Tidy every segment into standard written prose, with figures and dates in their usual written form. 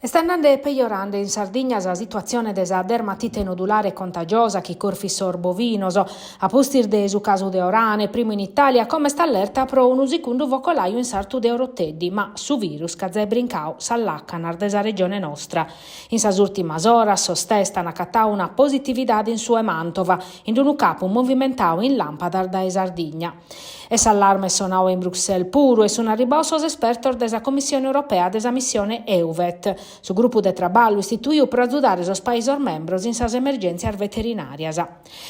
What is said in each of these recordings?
Est andende pejorande in Sardigna sa situatzione de sa dermatite nodulare contagiosa chi corfit sos bovinos. A pustis de su casu de Orane, primu in Itàlia, como est allerta pro unu segundu focolaju in sartu de Oroteddi, ma su virus ch'at zai brincadu sas làcanas de sa regione nostra. In sas ùrtimas oras sos test ant acatadu una positividade in su 'e Mantova, in unu capu movimentadu in làmpadas dae Sardigna. E s'allarme est sonadu in Bruxelles puru e sunt arribados sos espertos de sa Commissione Europea de sa missione EUVET, su grupu de traballu istituidu pro azudare sos paisos membros in sas emergèntzias veterinàrias.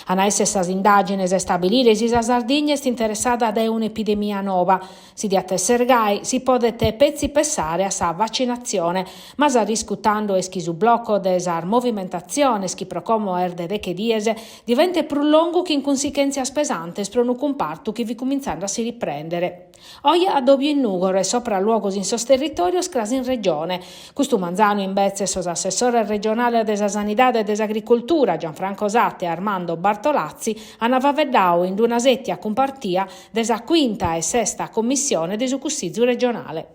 An a èssere sas indàgines a istabilire si sa Sardigna est interessada dae un'epidemia noba. Si diat èssere gai, si podet petzi pessare a sa vacinatzione, ma s'arriscu tando est chi su bloco de sas movimentatziones, chi pro como est de deghe dies, Diventet prus longu chin cunsichèntzias pesantes pro unu cumpartu chi fit cumintzende a si riprèndere. Oje addòbiu in Nùgoro e sopralluogos in sos territòrios cras in Regione. Custu manzanu imbetzes sos assessores regionales de sa Sanidade e de s'Agricoltura, Gianfranco Satta e Armando Bartolazzi, ant faeddadu in una sètia cumpartia de sa cuinta e sesta commissione de su Cussizu regionale.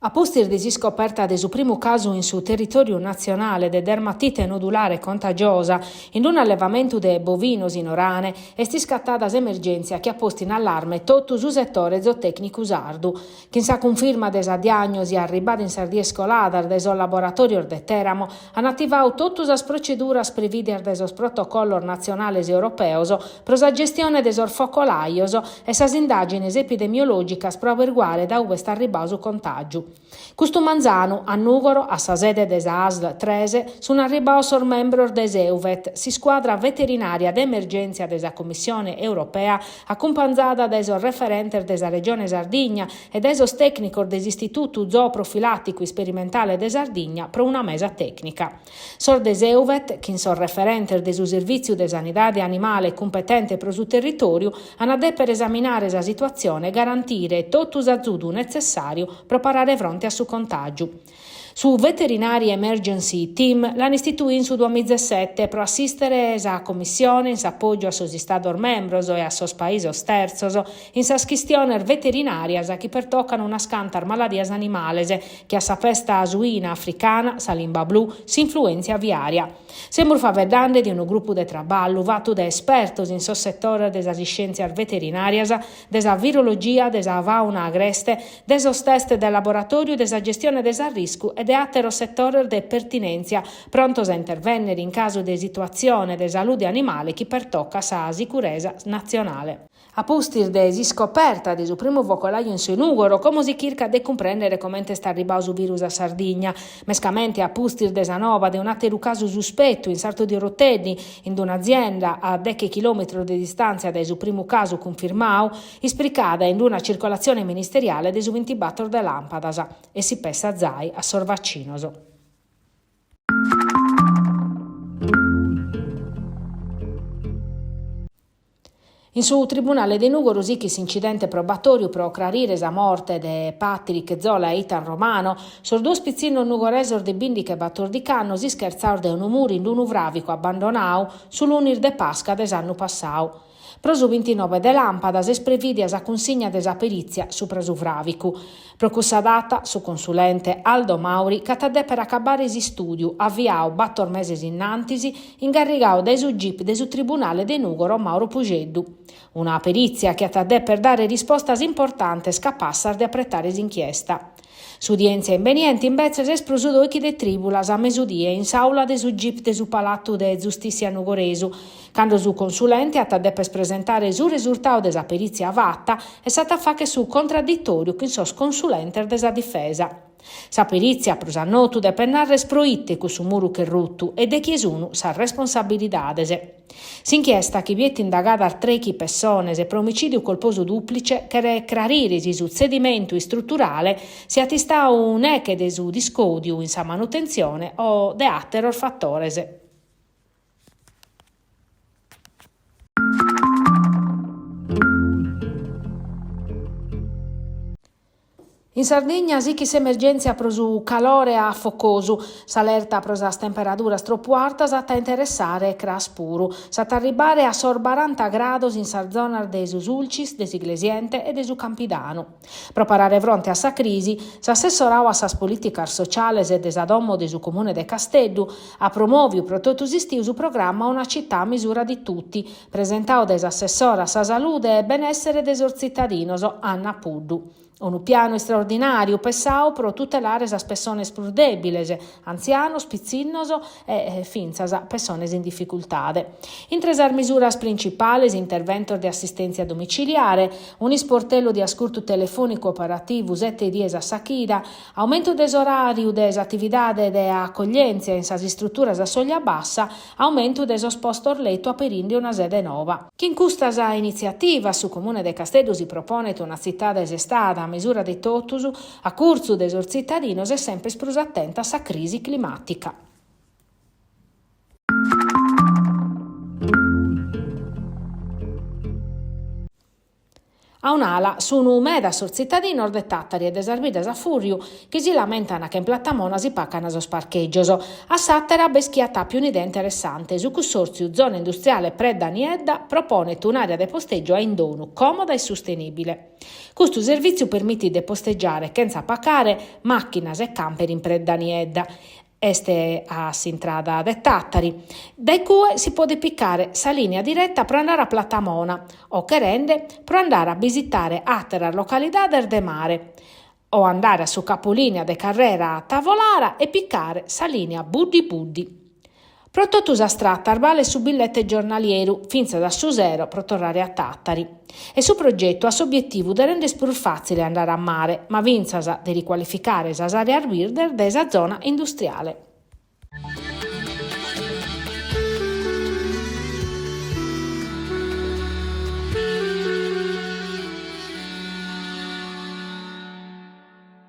A pustis de s'iscoperta de su primu casu in su territòriu natzionale de dermatite nodulare contagiosa in un'allevamentu de bovinos in Orane, est iscatada s'emergèntzia chi at postu in allarme totu su setore zootècnicu sardu. Chin sa cunfirma de sa diàgnosi arribada in sas dies coladas dae sos laboratòrios de Teramo, ant ativadu totu sas proceduras prevìdias dae sos protocollos natzionales e europeos pro sa gestione de sos focolajos e sas indàgines epidemiològicas pro averguare dae ue est arribbadu su contàgiu. Custu manzanu, a Nùgoro, a sa sede de sa ASL tres, sunt arribbados sos membros de s'EUVET, s'iscuadra veterinària de emergèntzia de sa Commissione Europea, acumpanzada dae sos referentes de sa Regione Sardigna e dae sos tècnicos de s'Istitutu Zooprofilàticu Isperimentale de Sardigna pro una mesa tècnica. Sos de s'EUVET, chin sos referentes de su Servìtziu de Sanidade Animale cumpetente pro su territòriu, an a dèpere esaminare sa situatzione e garantire totu s'azudu netzessàriu pro parare fronte a su contàgiu. Su Veterinary Emergency Team l'an istituidu in su duamizasete pro assìstere sa Commissione in s'apògiu a sos Istados membros e a sos paisos tertzos in sas chistiones veterinàrias chi pertocan unas cantas maladias animales, che a sa pesta suina africana, sa limba blu, s'influèntzia aviària. Semus faeddende de unu grupu de traballu fatu de espertos in sos setores de sas iscièntzias veterinàrias, de sa virologia, de sa fàuna agreste, de sos test de laboratòriu, de sa gestione de s'arriscu e de àteros setores de pertinèntzia, prontos a intervènnere in casu de situatzione de salude animale chi pertocat sa sicuresa natzionale. A pustis de s'iscoperta de su primu focolaju in su 'e Nùgoro, como si chircat de cumprèndere comente est arribbadu su virus a Sardigna, mescamente a pustis de sa nova de un'àteru casu suspetu in sartu de Oroteddi, in un'azienda a deghe chilòmetros de distàntzia dae su primu casu cunfirmadu, ispricada in una circolatzione ministeriale de su bintibator de làmpadas, e si pessat zai a sos vacinos. In su Tribunale de Nùgoro sighit s'incidente probatòriu pro crarire sa morte de Patrick Zola e Ethan Romano, sos duos pitzinnos nugoresos de bìndighi e batòrdighi annos ischertzados dae unu muru in unu fràvicu abbandonadu su lunis de Pasca de s'annu passadu. Pro su bintinoe de làmpadas est prevìdia sa cunsigna de sa perìtzia subra su fràvicu. Pro cussa data su consulente Aldo Mauri ch'at a dèpere acabare s'istùdiu, aviadu bator meses innantis, ingarrigadu dae su gip de su Tribunale de Nùgoro Mauro Puxeddu. Una perìtzia chi at a dèpere dare rispostas importantes capassas de apretare s'inchiesta. S'udièntzia imbeniente imbetzes est pro su dòighi de trìbulas a mesudie in s'àula de su gip de su Palatu de Zustìssia nugoresu, cando su consulente at a dèpere presentare su resurtadu de sa perìtzia fata e s'at a fàghere su contradditòriu chin sos consulentes de sa difesa. Sa perìtzia, prus a notu, depet nàrrere pro ite cussu muru ch'est rutu e de chie sun sas responsabilidades. S'inchiesta, chi biet indagadas trèighi pessones pro omicìdiu colposu dùplice, cheret crarire si su tzedimentu istruturale siat istadu neche de su discòdiu in sa manutentzione o de àteros fatores. In Sardigna sichit s'emergèntzia pro su calore afocosu. S'alerta pro sas temperaduras tropu artas at a interessare cras puru. S'at a arribbare a sos baranta grados in sas zonas de su Sulcis, de s'Iglesiente e de su Campidanu. Pro parare fronte a sa crisi, s'assessorau a sas polìticas sociales de sa Domo de su Comune de Casteddu at promòviu pro totu s'istiu su programma Una città a misura di tutti, presentau dae s'assessora a sa salude e benèssere de sos tzitadinos, Anna Puddu. Unu pianu istraordinàriu pessau pro tutelare sas pessones prus dèbiles, antzianos, pitzinnos e fintzas pessones in dificultade. Intre sas misuras principales interventos de assistèntzia domiciliare, un'isportellu de ascurtu telefònicu operativu sete dies a sa chida, aumentu de s'oràriu de s'atividade de acoglièntzia in sas istruturas a soglia bassa, aumentu de sos postos letu aperinde una sede noba. Chin custas initziativas su Comune de Casteddu si proponet una tzitade sestada a mesura de totus, a curtzu de sos tzitadinos e semper prus atenta a sa crisi climàtica. A un'ala sun medas sos tzitadinos de Tàtari e de sas biddas a fùrriu chi si lamentan ca in Platamona si pacan sos parchègios. A s'àtera b'est chie at àpiu un'idea interessante, su cussòrtziu Zona Industriale Predda Niedda proponet un'àrea de postègiu a indonu, còmoda e sustenìbile. Custu servìtziu permitit de postegiare chentza pacare màchinas e camper in Predda Niedda. Est a s'intrada de Tàtari. Dae cue si podet picare sa lìnia direta pro andare a Platamona o, cherende, pro andare a bisitare àteras localidades de mare o andare a su capolinia de carrera Tavolara e picare sa lìnia Buddi Buddi. Pro totu sas tratas balet su billete giornalieru, fintzas a su sero pro torrare a Tàtari. E su progetu at s'obietivu de render prus fàtzile andare a mare, ma fintzas de ricualificare sas àreas birdes de sa zona industriale.